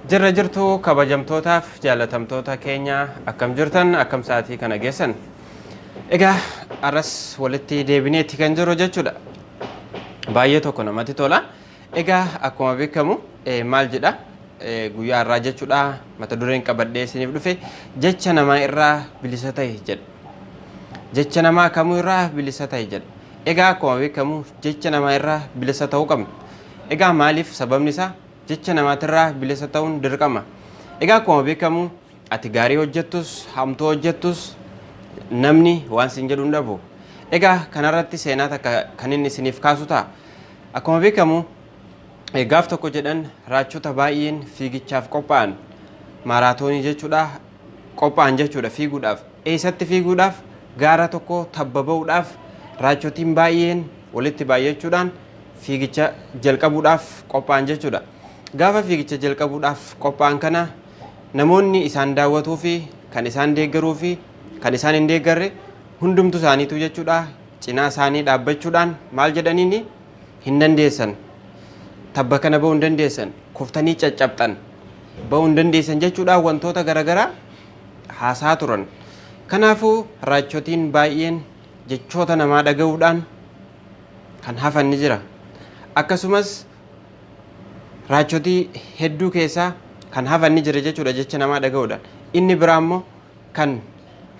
Jirra jirtu kabajamtootaaf jaalatamtoota keenya, akkam jirtan? Akkam sa'aatii kana geessan? Egaa arras walitti deebineetti kan jiru jechuudha. Baay'ee tokko namatti tola. Egaa akkuma beekamu maal jedha guyyaa har'aa jechuudha, mata dureen qabadhee isiniif dhufe "Jecha namaa irraa bilisa ta'e" jedha. Jecha namaa kamuu irraa bilisa ta'e jedha. Egaa akkuma beekamu jecha namaa irraa bilisa ta'uu qabna. Egaa maaliif? Sababni isaa jecha namaatirraa bilisa ta'uun dirqama. Egaa akkuma beekamu ati gaarii hojjettus hamtuu hojjettus namni waan sin jedhu hin dhabu. Egaa kanarratti seenaa takka kan inni isiniif kaasu ta'a. Akkuma beekamu gaaf tokko jedhan raachota baay'een fiigichaaf qophaa'an, maaraatoonii jechuudha qophaa'an jechuudha fiiguudhaaf. Eessatti fiiguudhaaf? Gaara tokko tabba ba'uudhaaf raachotiin baay'een walitti baay'achuudhaan fiigicha jalqabuudhaaf qophaa'an jechuudha. Gaafa fiigicha jalqabuudhaaf qophaa'an kana namoonni isaan daawwatuu fi kan isaan deeggaruu fi kan isaan hin deeggarre hundumtu isaaniitu jechuudha cinaa isaanii dhaabbachuudhaan maal jedhaniini? "Hin dandeessan, tabba kana ba'uu hin dandeessan, kuftanii caccabxan, ba'uu hin dandeessan" jechuudhaan wantoota garaagaraa haasaa turan. Kanaafuu raachotiin baay'een jechoota namaa dhaga'uudhaan kan hafan ni jira. Akkasumas raachotii hedduu keessaa kan hafan ni jira jechuudha jecha namaa dhaga'uudhaan. Inni biraa immoo kan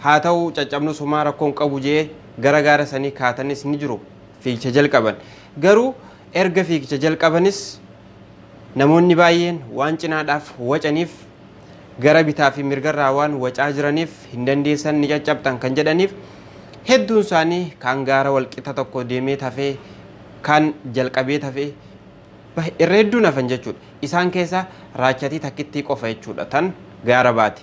haa ta'u, caccabnu sumaa rakkoon qabu jee gara gaara sanii kaatanis ni jiru, fiigicha jalqaban. Garuu erga fiigicha jalqabanis namoonni baay'een waan cinaadhaaf wacaniif, gara bitaa fi mirgarraa waan wacaa jiraniif, "Hin dandeessan, ni caccabxan" kan jedhaniif, hedduun isaanii kaan gaara walqixa tokko deemee tafee, kaan jalqabee tafee, irra hedduun hafan jechuudha. Isaan keessaa raachatii takkittii qofa jechuudha tan gaara baate.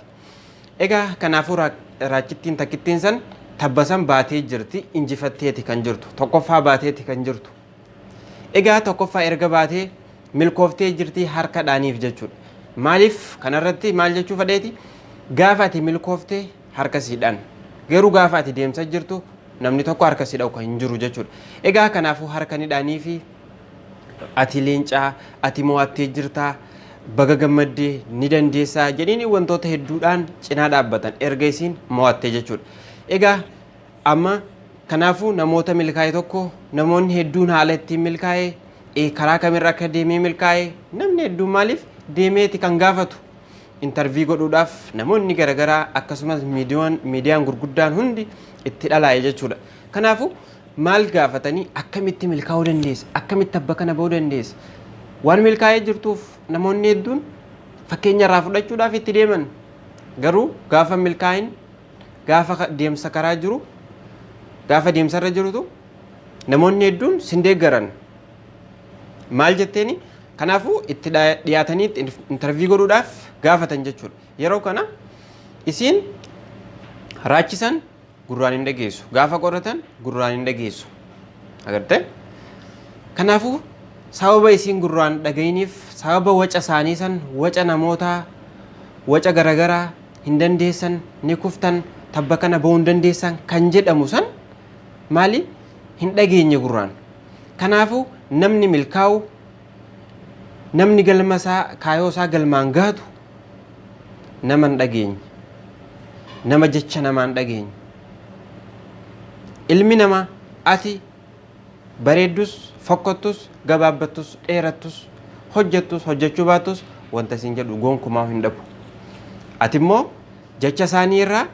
Egaa kanaafuu raachittiin takkittiin san tabba san baatee jirti, injifatteeti kan jirtu, tokkoffaa baateeti kan jirtu. Egaa tokkoffaa erga baatee milkooftee jirti, harka dhaaniif jechuudha. Maaliif kanarratti maal jechuu fedheeti? Gaafa ati milkooftee harka siidhaan, garuu gaafa ati deemsa jirtu namni tokko harka si dha'u kan hin jiru jechuudha. Egaa kanaafuu harka ni dhaanii fi "Ati leencaa, ati mo'attee jirtaa, baga gammaddee, ni dandeessaa" jedhanii wantoota hedduudhaan cinaa dhaabbatan erga isiin mo'attee jechuudha. Egaa amma kanaafuu namoota milkaa'e tokko namoonni hedduun haala ittiin milkaa'e, karaa kamirra akka deemee milkaa'e namni hedduun maaliif deemeeti kan gaafatu? Interview godhuudhaaf namoonni garaagaraa akkasumas miidiyaan gurguddaan hundi itti dhalaa'e jechuudha. Kanaafuu maal gaafatanii? Akkamitti milkaa'uu dandeessa? Akkamitti abba kana ba'uu dandeessa? Waan milkaa'ee jirtuuf namoonni hedduun fakkeenya irraa fudhachuudhaaf itti deeman. Garuu gaafa milkaa'in, gaafa deemsa karaa jiru, gaafa deemsarra jirutu namoonni hedduun sin deeggaran. Maal jetteeni? Kanaafuu itti dhiyaatanii interview godhuudhaaf gaafatan jechuudha. Yeroo kana isiin raachisan gurraan hin dhageessu. Gaafa qoratan gurraan hin dhageessu. Agartee? Kanaafuu sababa isiin gurraan dhagayiniif, sababa waca isaanii san, waca namootaa, waca garagaraa, "Hin dandeessan, ni kuftan, tabba kana ba'uu hin dandeessan" kan jedhamu san maali hin dhageenye gurraan. Kanaafuu namni milkaa'u, namni galma isaa, kaayoo isaa galmaan gahatu nama hin dhageenye. Nama jecha namaa hin dhageenye. Ilmi namaa ati bareeddus, fokkottus, gabaabbattus, dheerattus, hojjettus, hojjechuu baattus wanta isin jedhu gonkumaa hin dhabu. Ati immoo jecha isaanii irraa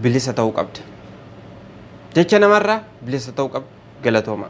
bilisa ta'uu qabda. Jecha namarraa bilisa ta'uu qabda. Galatooma.